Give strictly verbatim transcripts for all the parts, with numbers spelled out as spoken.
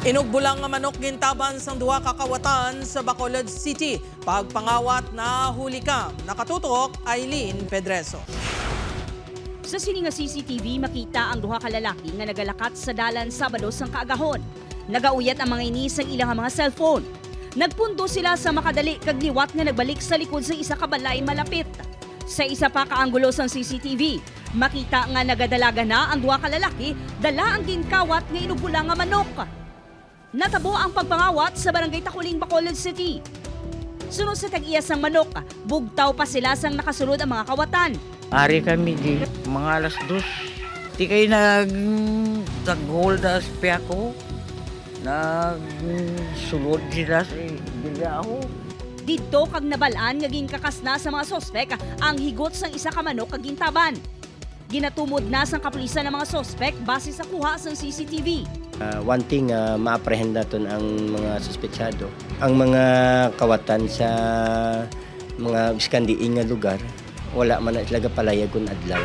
Inugbulang nga manok gintaban sang duha ka kawatan sa Bacolod City. Pagpangawat na huli ka. Nakatutok, Eileen Pedreso. Sa sini nga C C T V, makita ang duha ka lalaki nga nagalakat sa dalan Sabado sang kaagahon. Nagauyat ang mga ini sang ilang mga cellphone. Nagpundo sila sa makadali kag liwat nga nagbalik sa likod sa isa ka balay malapit. Sa isa pa ka anggulo sang C C T V, makita nga nagadalagan na ang duha ka lalaki dala ang ginkawat nga inugbulang nga manok. Natabo ang pagpangawat sa Barangay Taculing, Bacolod City. Suno sa tag-iya sang manok, bugtaw pa sila sang nakasulod ang mga kawatan. Ari kami di, mga alas dos. Di kayo nag-, nag-hold us pa ako. Nagsulod sila sa dila ako. Didto kag nabal-an nga ginkakas na sa mga suspek ang higot sang isa ka manok kag gintaban. Ginatumod na sang kapulisan ang mga suspek base sa kuha sang C C T V. Ah, one thing, ah, ma-apprehend naton ang mga suspetsado. Ang mga kawatan sa mga iskandiin nga lugar, wala man na sila gapalayag kun adlaw.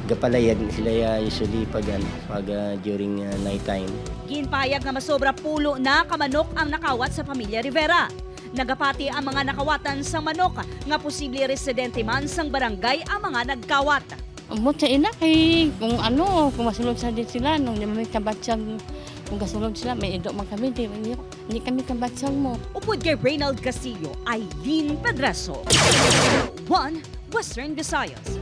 Gapalayag na sila, ah, usually pag, ano, pag, ah, during, ah, night time. Ginpayag nga masobra pulo na ka manok ang nakawat sa pamilya Rivera. Nagapati ang mga nakawatan sang manok nga posible residente man sang barangay ang mga nagkawat. Ambot sa ila kay kung ano, kung masulod sa din sila, nung di man may kabatsag, kung gasulod sila, may ido man kami, di, di, di kami kabatsag mo. Upod kay Reynald Castillo, Eileen Pedreso, One Western Visayas.